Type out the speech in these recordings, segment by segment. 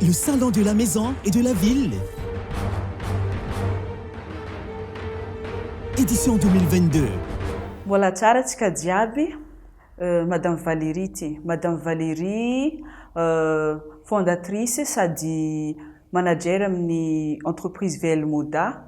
Le salon de la maison et de la ville. Édition 2022. Mbola tsara tsika jiaby, Madame Valérie ty. Madame Valérie fondatrice sady manager amin'ny entreprise VL Moda.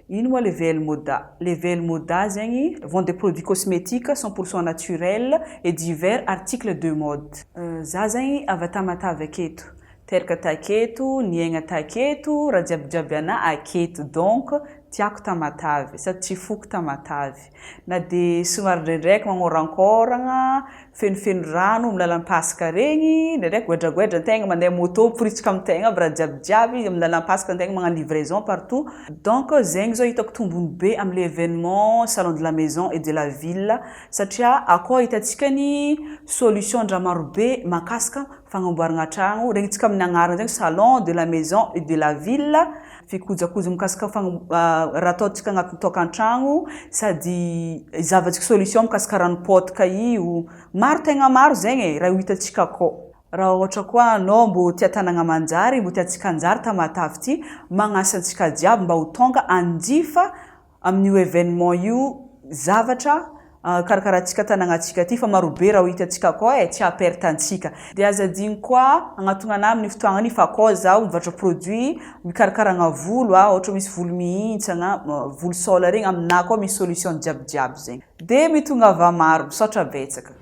Ino moa le VL Moda? Le VL Moda zegny vente de produits cosmétiques 100% naturel et divers articles de mode. Za zegny avy a Tamatave aketo, teraka taketo, niaigna taketo, raha jiabijiaby anah aketo donc tiako Tamatave sady tsy foko Tamatave. Na dia somary ndraindraiky magnorankôragna, fenofeno rano amin'ny lalam-pasika regny, ndraindraiky goadragoadra antegna mandeha moto miporitsaka amin'ny tegna aby raha jiabijiaby, amin'ny lalam-pasika antegna magnano livraison partout. Donc zegny zao hitako tombony be amin'le événement salon de la maison et de la ville satria akao ahitantsika ny solution-draha marobe mahakasika fagnamboaragna tragno, regnintsika amin'ny agnarana zegny salon de la maison et de la ville, fikojakoja mikasika raha ataontsika agnatin'ny tokantragno sady zahavantsika solution mikasika rano pôtika io, maro tegna maro zegny e raha ho hitantsika akao. Raha ôhatra koa anao mbô tia tanagna manjary, mbô tiantsika hanjary Tamatave ty, magnasa antsika jiaby mba ho tonga hanjifa amin'io événement io zavatra karakaraintsika tanàgnantsika ty fa marobe raha ho hitantsika akao e, tsy haha-perte antsika. Dia aza adino koa agnatogna anah amin'ny fotoagnany io fa akao zaho mivarotra produit mikarakaragna volo a, ohatra misy volo mihintsagna, volo sôla regny, aminah akao misy solution jiaby jiaby zegny. Dia mitongava maro, misaotra betsaka.